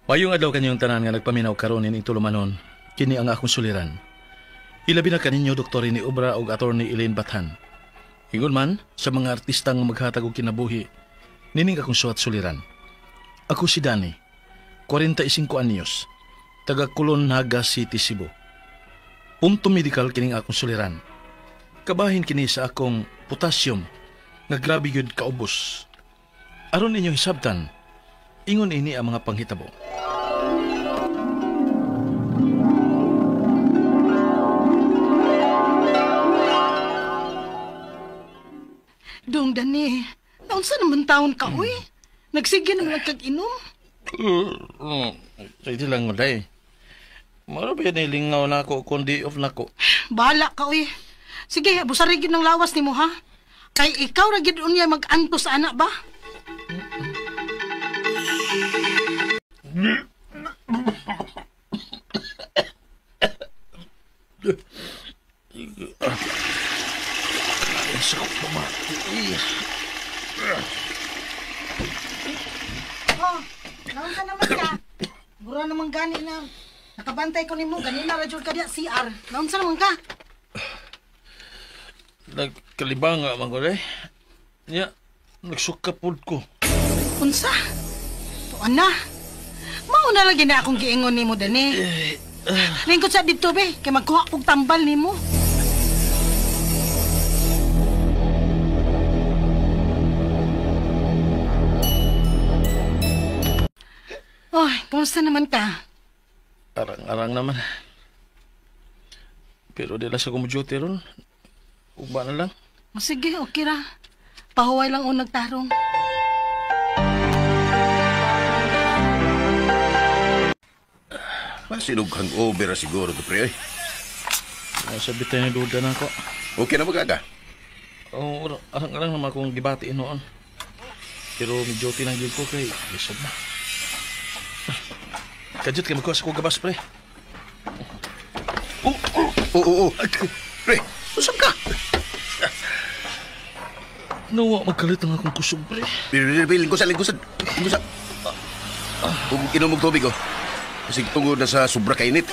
Mayong adlaw kanyong tanan nga nagpaminaw karon ining tulumanon, kini ang akong suliran. Ilabi na kaninyo Dr. Rene Obra ug Attorney Elaine Bathan. Ingon man sa mga artista nga maghatag og kinabuhi, nining akong suwat suliran. Ako si Danny, 45 anyos, taga Colon, Naga City, Cebu. Punto medical kining akong suliran. Kabahin kini sa akong potassium nga grabe gyud kaubos. Aron inyong hisabtan, ingon ini ang mga panghitabo. Dong Dani, naunsa naman taon ka, uy? Nagsige naman kag-inom? Sige lang, day. Maro ba yan ilingaw na ako, kundi off na ko? Bahala ka, uy. Sige, busari gyud ng lawas nimo, ha? Kay ikaw ra gyud unya mag-antos sa anak ba? Oh, naunsa naman ka? Bura naman gani na. Nakabantay ko nimo ganina ra jud ka diya CR. Naunsa naman ka? Nagkalibang nga man ko day. Nya, nagsuka pud ko. Unsa? Tuan na. Mao na lagi na akong giingon nimo dani. Lingkod sa didto be, kay magkuha kog tambal nimo. Oy, kumusta naman ka? Arang-arang naman. Pero di lang sa kumuduty ron. Ugba na lang. O sige, okay ra. Pahuway lang o nagtarong. Masinog hangover siguro to, pre. Sabi tayo na duda na ako. Okay na magaga? Oo, arang-arang naman akong gibatiin noon. Pero medyo tinanggil ko kay lisod na. Kajut kayo magkuha sa kong gabas, pre. Oo. Pre, usap ka. Nawa, magkalit ang akong kusog, pre. Lingkusan. Kung inom og tubig, oh. Kasi tungod na sa sobra kainit.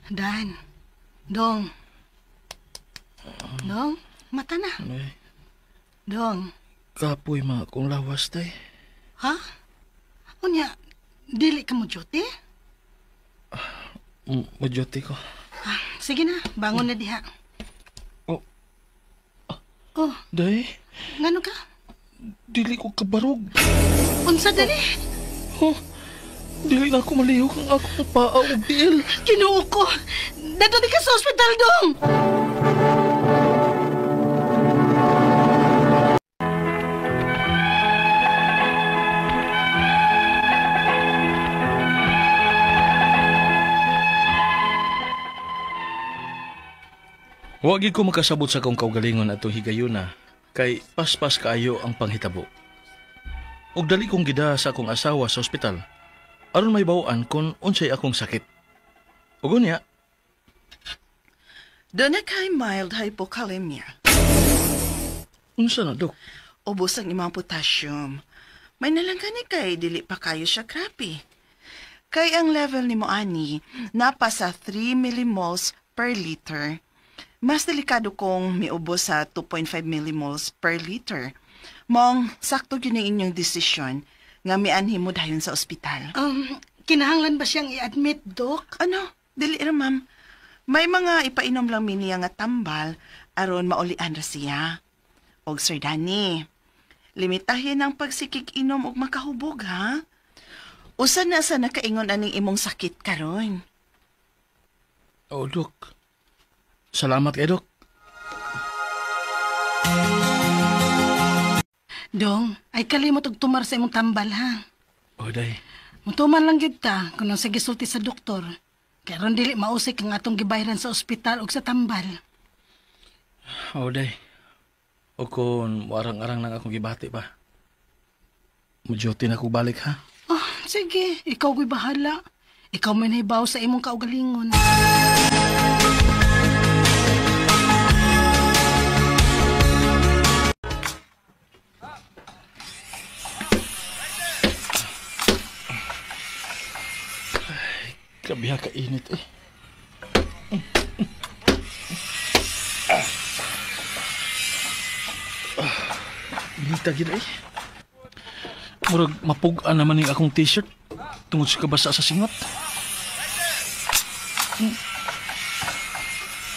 Dan, Dong. Dong, mata na. Ay. Dong. Kapoy ma akong lawas, tay. Ha? Unya, dili ka mo duty? Mo duty ko. Ah, sige na, bangon na diha. Oh. Oh. Day? Ngano ka? Dili ko kabarog. Unsa dali? Oh, dili na ako malihok ang akong paa o biil. Ginoo ko. Dadto di ka sa ospital, Dong. Wa gyud ko makasabot sa akong kaugalingon atong higayuna kay paspas kaayo ang panghitabo. Ug dali kong gida sa akong asawa sa ospital aron may bawaan kon unsay akong sakit. Ug unya, doon na kay mild hypokalemia. Unsa na, Dok? Ubos ang imong potassium. May nalang kani kay dili pa kayo siya krapi. Kay ang level nimo ani napa sa 3 millimoles per liter. Mas delikado kung miubos sa 2.5 millimoles per liter. Mong, sakto yun ang inyong desisyon nga mianhi mo dayon sa ospital. Kinahanglan ba siyang i-admit, Dok? Ano? Dili ra, ma'am. May mga ipainom lang mi niya nga tambal aron maulian ra siya. Og Sir Danny, limitahin ang pagsikig inom og makahubog, ha? Usa na sa nakaingon aning imong sakit karon. Oh, Dok. Salamat kay Dok. Dong, ay kalimot og tumar sa imong tambal, ha? O, day. Mutuman lang gyud ta kung nang sige sulti sa doktor. Kay ron dili mausik ang atong gibayran sa ospital og sa tambal. O, day. O kung warang-arang nang akong gibati ba? Mudyoti na ko balik, ha? Oh, sige. Ikaw ko'y bahala. Ikaw may nahibaw sa imong kaugalingon. Grabe ha kainit eh. Inita gid eh. Murag mapug-an naman ning akong t-shirt tungod sa kabasa sa singot.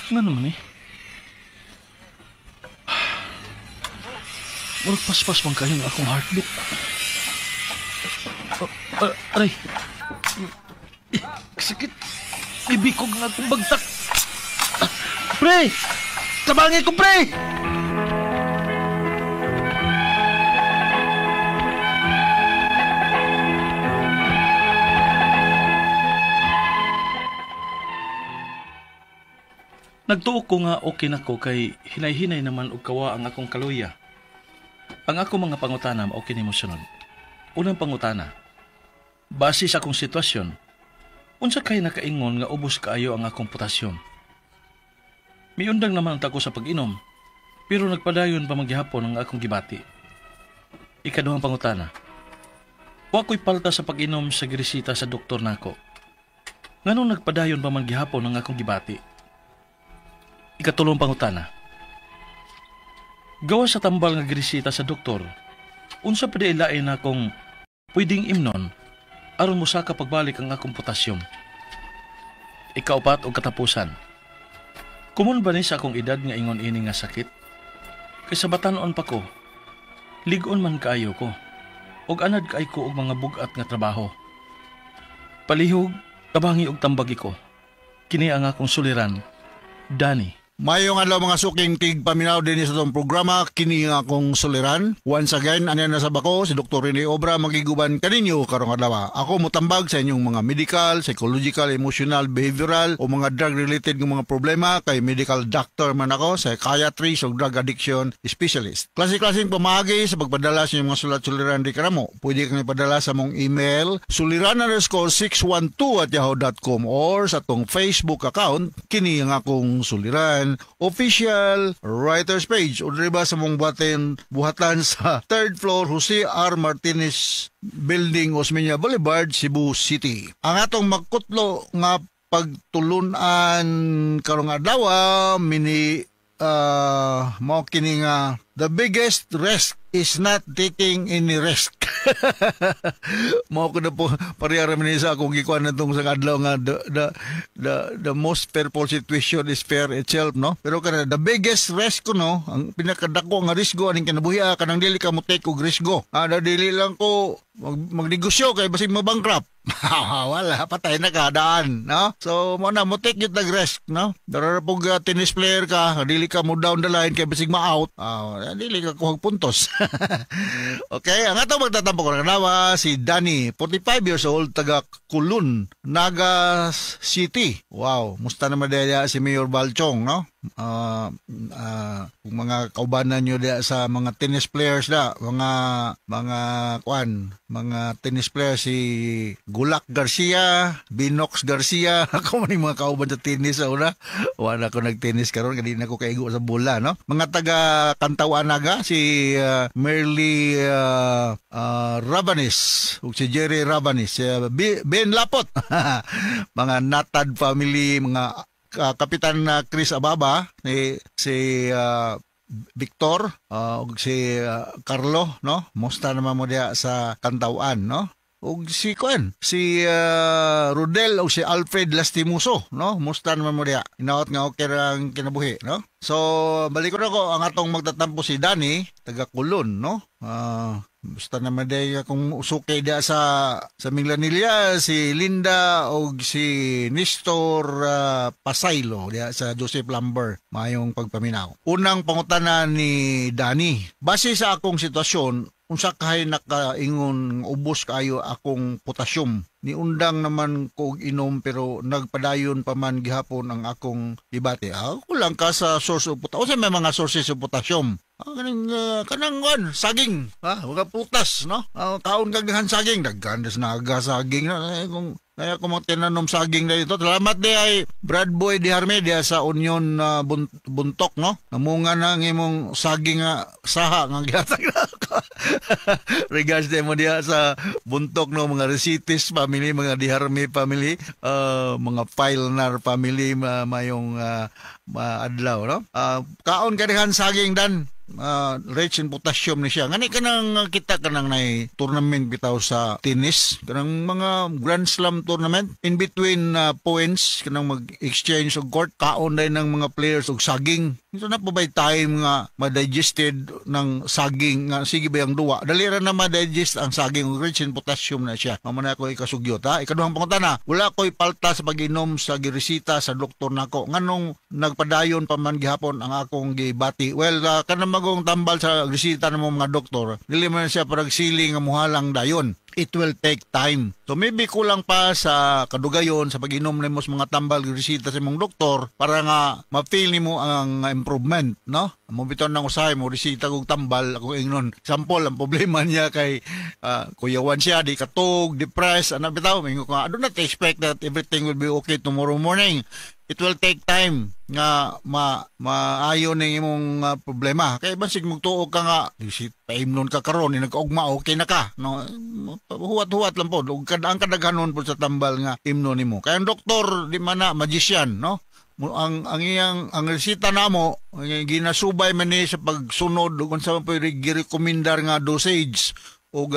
Nga naman eh. Murag paspas man kayo ng akong heartbeat. Aray. Sakit. Ibikog nga akong bagtak. Pre! Tabangi ko, pre! Nagtuo ko nga okay na ko kay hinay-hinay naman og kawa ang akong kaluya. Ang akong mga pangutana mao kini mosunod. Unang pangutana, base sa akong sitwasyon, unsa kay nakaingon nga ubos kaayo ang akong potasyum? Miundang naman ta ko sa pag-inom, pero nagpadayon pa maghihapon ang akong gibati. Ikaduhang pangutana, wa ko'y palta sa pag-inom sa giresita sa doktor nako. Nganong nagpadayon pa man gihapon ang akong gibati? Ikatulong pangutana, gawa sa tambal nga giresita sa doktor, unsa pa di ilain akong pwedeng imnon aron mosaka pagbalik ang akong potasyum? Ikaupat og katapusan, kumon ba ni sa akong edad nga ingon ini nga sakit? Kaysa batan-on pa ko, lig-on man kaayo ko, og anad kay ko og mga bug-at nga trabaho. Palihog, tabangi og tambagi ko. Kini ang akong suliran, Danny. Mayong adlaw mga suking tigpaminaw din sa itong programa, kini nga akong suliran. Once again, anya na sa bako, si Dr. Rene Obra magiguban kaninyo karong adlaw. Ako motambag sa inyong mga medical, psychological, emotional, behavioral o mga drug-related ng mga problema kay medical doctor man ako, psychiatrist o drug addiction specialist. Klase-klaseng pamaagi sa pagpadala sa inyong mga sulat-suliran di karamo. Pwede kang ipadala sa mong email suliran_612@yahoo.com or sa tong Facebook account, kini nga akong suliran official writers page o diba sa mong buhatan sa third floor Jose R. Martinez Building, Osmeña Boulevard, Cebu City. Ang atong magkutlo nga pagtulunan karong adlaw mini mao kini nga the biggest risk is not taking any risk. Mao ko na po pareha ra man sa akong gikuan natong sa adlaw nga the most fearful situation is fear itself, no? Pero kana the biggest risk ko, no, ang pinakadako nga risgo aning kinabuhi kanang dili ka mo take og risgo. Dili lang ko magnegosyo kay basig mabankrupt. Wala, patay na ka daan, no? So mo na mo take gyud nag risk, no? Dara pug tennis player ka, dili ka mo down the line kay basig ma-out. Dili ka kuhag puntos. Okay, ang ato magtatampo ko ng si Danny, 45 years old, taga Kulun, Naga City. Wow, musta naman diya si Mayor Balchong, no? Kung mga kaubanan nyo diya sa mga tennis players da, mga kuan, mga tennis players si Gulak Garcia, Binox Garcia, ako man yung mga kauban sa tennis sa una. Wala ko nag-tennis karon kay di na ko kaigo sa bola, no? Mga taga Kantawan Naga si Merly Rabanis ug si Jerry Rabanis, si Ben Lapot. Mga Natad family, mga Kapitan Chris Ababa, si Victor ug si Carlo, no? Musta naman mo diha sa Kantawan, no? Ug si kuan, si Rodel o si Alfred Lastimoso, no? Musta naman mo diha. Inaot nga okay ra ang kinabuhi, no? So balik ko na ko ang atong magtatampo si Danny, taga Kulon, no? Basta naman diha kung usuki diha sa Minglanilla, si Linda o si Nestor Pasaylo diha sa Joseph Lumber. Mayong pagpaminaw. Unang pangutana ni Danny, base sa akong sitwasyon, unsa kahay nakaingon ubos kaayo akong potasyum? Niundang naman ko og inom pero nagpadayon pa man gihapon ang akong debate. Kulang ka sa source of potassium. Unsa may mga sources of potassium? Kanang kanang saging, mga prutas, no? Kaon kag daghan saging, daghan das naga saging na kung Kaya ko mga tinanom saging na dito. Salamat di ay Brad Boy di Harme diya sa Union Buntok, no? Namunga na ang imong saging nga saha nga gihatag na ako. Regards di mo diya sa Buntok, no? Mga Resitis family, mga Di Harme family, mga Filnar family, mayong maadlaw, no? Kaon kanihan saging dan. Rich in potassium ni siya. Ngani kanang kita kanang nay tournament bitaw sa tennis, kanang mga Grand Slam tournament in between points, kanang mag-exchange og court, kaon day ng mga players og saging. Ito na po ba'y time nga ma-digested ng saging nga sige ba yung duwa. Dali ra na ma-digest ang saging ug rich in potassium na siya. Mao man ako ikasugyot ha. Ikaduhang pangutana, wala ko'y palta sa pag-inom sa giresita sa doktor nako. Nganong nagpadayon pa man gihapon ang akong gibati? Well, kanang magong tambal sa resita ng mga doktor, dili man siya parang siling nga muhalang dayon. It will take time. So maybe kulang pa sa kadugayon sa pag-inom nimo sa mga tambal resita sa imong doktor para nga ma-feel nimo ang improvement, no? Mo bitaw nang usahay mo resita og tambal ako ingnon. Sample ang problema niya kay kuyawan siya, di katog, depressed, ana bitaw mingon ko nga, do not expect that everything will be okay tomorrow morning. It will take time nga maayo ning imong problema. Kay bansig magtuo ka nga di si paimnon ka karon ni nagkaugma okay na ka, no? Huwat-huwat lang po ug ang kadaghanon po sa tambal nga imnon nimo. Kay ang doktor di man na magician, no? Ang iyang ang resita namo ginasubay man ni sa pagsunod ug unsa man po girekomendar nga dosage og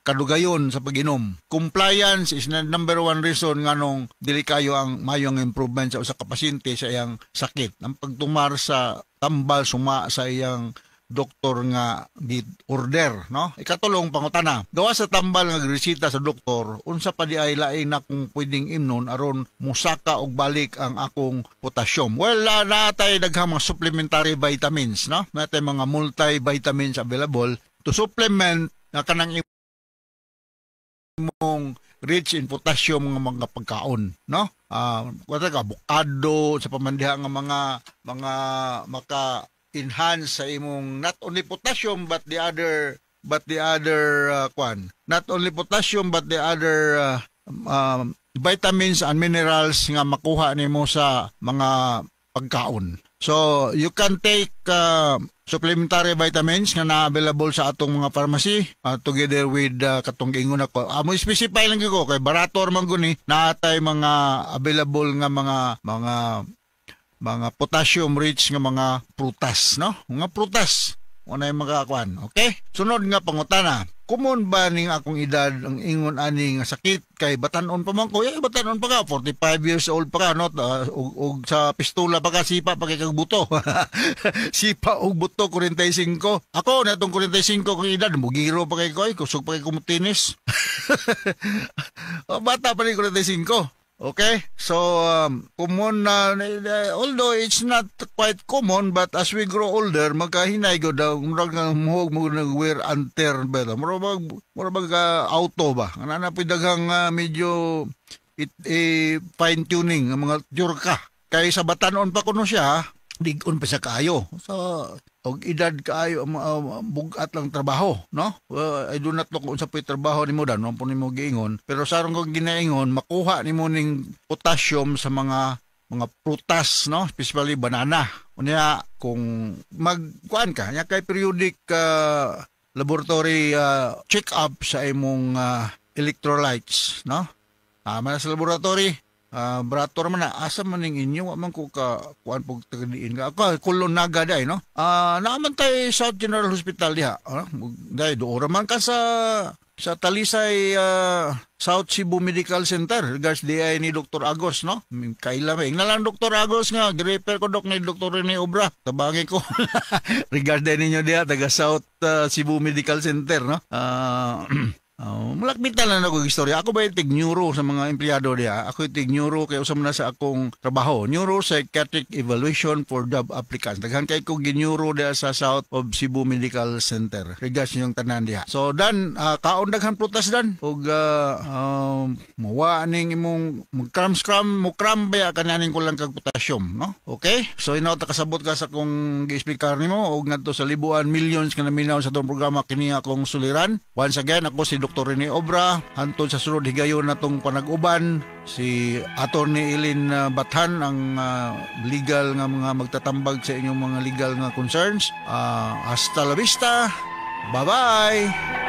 kadugayon sa pag-inom. Compliance is na number one reason nganong dili kayo ang mayong improvement sa usa ka pasyente sa iyang sakit. Ang pagtumar sa tambal suma sa iyang doktor nga gi-order, no? Ikatulong pangutana, gawa sa tambal nga giresita sa doktor, unsa pa di ay lain na kung pwedeng imnon aron musaka og balik ang akong potassium? Well, naatay daghang mga supplementary vitamins, no? Naatay mga multivitamins available to supplement na kanang imong rich in potassium nga mga pagkaon, no? Wala ka avocado sa pamandiha nga mga maka enhance sa imong not only potassium but the other kwan, not only potassium but the other vitamins and minerals nga makuha nimo sa mga pagkaon. So you can take supplementary vitamins nga na available sa atong mga pharmacy together with katong giingon ako. Amo specify lang gyud ko kay barato man guni, naatay mga available nga mga potassium rich nga mga prutas, no? Mga prutas. Unay mga kuan. Okay? Sunod nga pangutana. Common ba ning akong edad ang ingon ani nga sakit kay batanon pa man ko? Eh, batanon pa ka, 45 years old pa ka, no? Ug sa pistola pa ka, sipa pa kay kag buto. Sipa og buto 45. Ako na tong 45 kong edad, mugiro pa kay ko, ay, kusog pa kay ko motinis. O, bata pa rin 45. Okay? So, common na, although it's not quite common, but as we grow older, magkahinay ko daw, murag nga muhog mo nag wear and tear ba? Murag auto ba? Ano na po daghang medyo fine tuning ang mga tiyurka. Kay sa batanon pa kuno siya, ligon pa siya kaayo. So, og edad kaayo, bugat lang trabaho, no? I do not know kung unsa po'y trabaho nimo dan, no po nimo giingon, pero sarong kong ginaingon, makuha nimo ning potassium sa mga prutas, no? Especially banana. Unya kung magkuan ka, nya kay periodic laboratory check up sa imong electrolytes, no? Tama na sa laboratory. Barato man na asa man ning inyo, wa man ko ka kuan pug tagadiin ka ako kulon naga day, no? Naa man tay South General Hospital diha, day doora man ka sa Talisay South Cebu Medical Center. Regards di ay ni Dr. Agos, no? Kaila may na lang Dr. Agos nga girefer ko dok ni Dr. Rene Obra, tabangi ko. Regards din ninyo diha taga South Cebu Medical Center, no? Malakbitan lang ako istorya. Ako ba yung tig-neuro sa mga empleyado diha? Ako yung tig-neuro kaya usam na sa akong trabaho. Neuropsychiatric Evaluation for Job Applicants. Daghan kay ko gineuro diha sa South of Cebu Medical Center. Regards yung tanan diha. So dan, kaon daghan prutas dan. Ug muwa ning imong mag-cram-scram, mo-cram ba kananing kulang kag potassium, no? Okay? So inaw ta kasabot ka sa akong gi-explicar nimo ug ngadto sa libuan millions nga naminaw sa atong programa kini akong suliran. Once again, ako si Dr. Rene Obra. Hantod sa sunod higayon natong panag-uban, si Attorney Eileen Bathan ang legal nga mga magtatambag sa inyong mga legal nga concerns. Hasta la vista. Bye-bye.